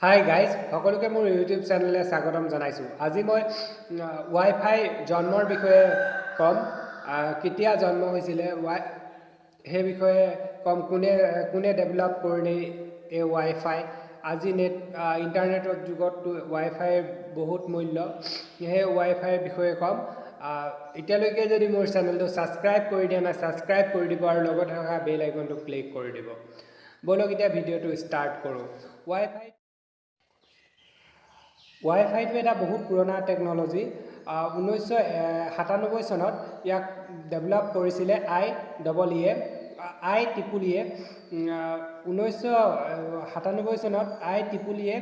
Hi guys, সকলোকে মোৰ YouTube চেনেললৈ স্বাগতম জনাইছোঁ। আজি মই ৱাই ফাই জন্মৰ বিষয়ে ক'ম, কেতিয়া জন্ম হৈছিলে সেই বিষয়ে ক'ম, কোনে কোনে ডেভেলপ কৰিলে এই ৱাই ফাই। আজি ইণ্টাৰনেটৰ যুগততো ৱাই ফাইৰ বহুত মূল্য, সেই ৱাই ফাইৰ বিষয়ে ক'ম। এতিয়ালৈকে যদি মোৰ চেনেলটো ছাবস্ক্ৰাইব কৰি দিয়া নাই, ছাবস্ক্ৰাইব কৰি দিব আৰু লগতে থকা বেল আইকনটো ক্লিক কৰি দিব। ব'লক, এতিয়া ভিডিঅ'টো ষ্টাৰ্ট কৰোঁ। ৱাই ফাইটো এটা বহুত পুৰণা টেকন'লজি। 1997 চনত ইয়াক ডেভেলপ কৰিছিলে আই ডবল ইয়ে, আই ট্ৰিপল ইয়ে। 1997 চনত আই ট্ৰিপল ইয়ে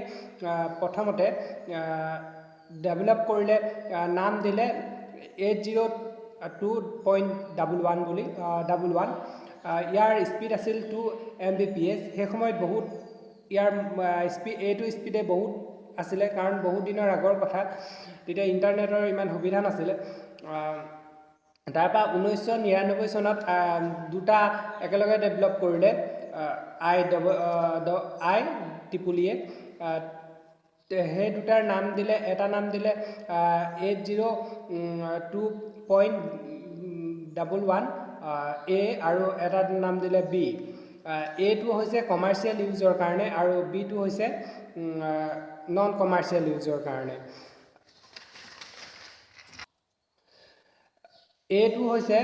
প্ৰথমতে ডেভেলপ কৰিলে, নাম দিলে 802.11 বুলি, ডাবল ওৱান। ইয়াৰ স্পীড আছিল 2 এমবিপিএছ। সেই সময়ত বহুত ইয়াৰ স্পীড, এইটো স্পীডে বহুত আছিলে, কাৰণ বহুত দিনৰ আগৰ কথা, তেতিয়া ইণ্টাৰনেটৰ ইমান সুবিধা নাছিলে। তাৰপৰা 1999 চনত দুটা একেলগে ডেভেলপ কৰিলে আই ট্ৰিপল ইয়ে। সেই দুটাৰ নাম দিলে, এটা নাম দিলে 802.11 এ আৰু এটা নাম দিলে বি। এটো হৈছে কমাৰ্চিয়েল ইউজৰ কাৰণে আৰু বিটো হৈছে নন কমাৰ্চিয়েল ইউজৰ কাৰণে। এটো হৈছে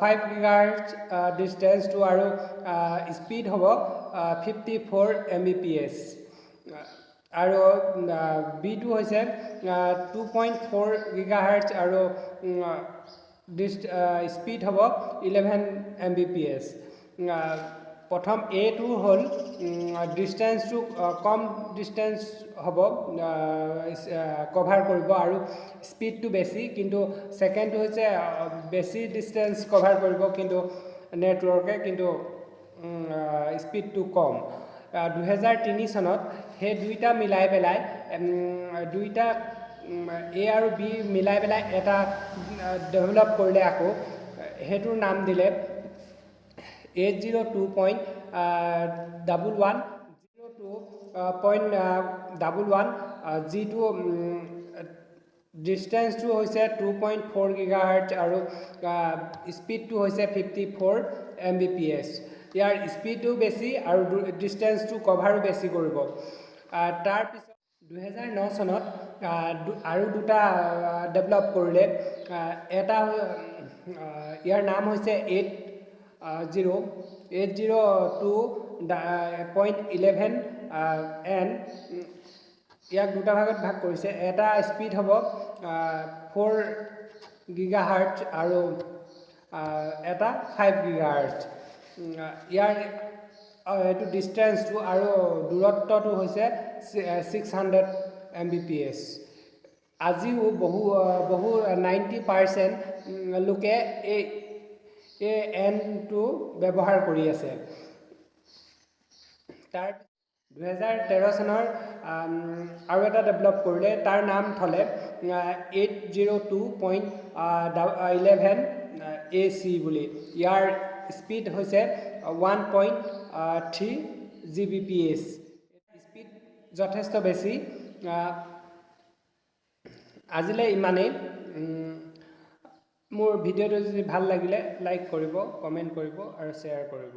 5 গিগাহাৰ্টজ ডিষ্টেঞ্চটো আৰু স্পীড হ'ব 54 এমবিপিএছ আৰু বিটো হৈছে 2.4 গিগাহাৰ্টজ আৰু স্পীড হ'ব 11 এমবিপিএছ। প্ৰথম এটো হ'ল ডিষ্টেঞ্চটো কম ডিষ্টেঞ্চ হ'ব, কভাৰ কৰিব আৰু স্পীডটো বেছি। কিন্তু ছেকেণ্ডটো হৈছে বেছি ডিষ্টেঞ্চ কভাৰ কৰিব কিন্তু নেটৱৰ্কে, কিন্তু স্পীডটো কম। 2003 চনত সেই দুইটা মিলাই পেলাই, দুইটা এ আৰু বি মিলাই পেলাই এটা ডেভেলপ কৰিলে আকৌ, সেইটোৰ নাম দিলে 802.11, 02.11, যিটো ডিষ্টেঞ্চটো হৈছে 2.4 গিগাহাৰ্টজ আৰু স্পীডটো হৈছে 54 এমবিপিএছ। ইয়াৰ স্পীডো বেছি আৰু ডিষ্টেঞ্চটো কভাৰো বেছি কৰিব। তাৰপিছত 2009 চনত আৰু দুটা ডেভেলপ কৰিলে। এটা ইয়াৰ নাম হৈছে 802.11 এন। ইয়াক দুটা ভাগত ভাগ কৰিছে। এটা স্পীড হ'ব 4 গিগাহাৰ্টজ আৰু এটা 5 গিগাহাৰ্টজ। ইয়াৰ এইটো ডিষ্টেঞ্চটো আৰু দূৰত্বটো হৈছে 600 এমবিপিএছ। আজিও বহু বহু 90% লোকে এই এই এনটো ব্যৱহাৰ কৰি আছে। তাৰ 2013 চনৰ আৰু এটা ডেভেলপ কৰিলে, তাৰ নাম থ'লে 802.11 এচি বুলি। ইয়াৰ স্পীড হৈছে 1.3 জিবিপিএছ, স্পীড যথেষ্ট বেছি। আজিলৈ ইমানেই। মোৰ ভিডিঅ'টো যদি ভাল লাগিলে লাইক কৰিব, কমেণ্ট কৰিব আৰু শ্বেয়াৰ কৰিব।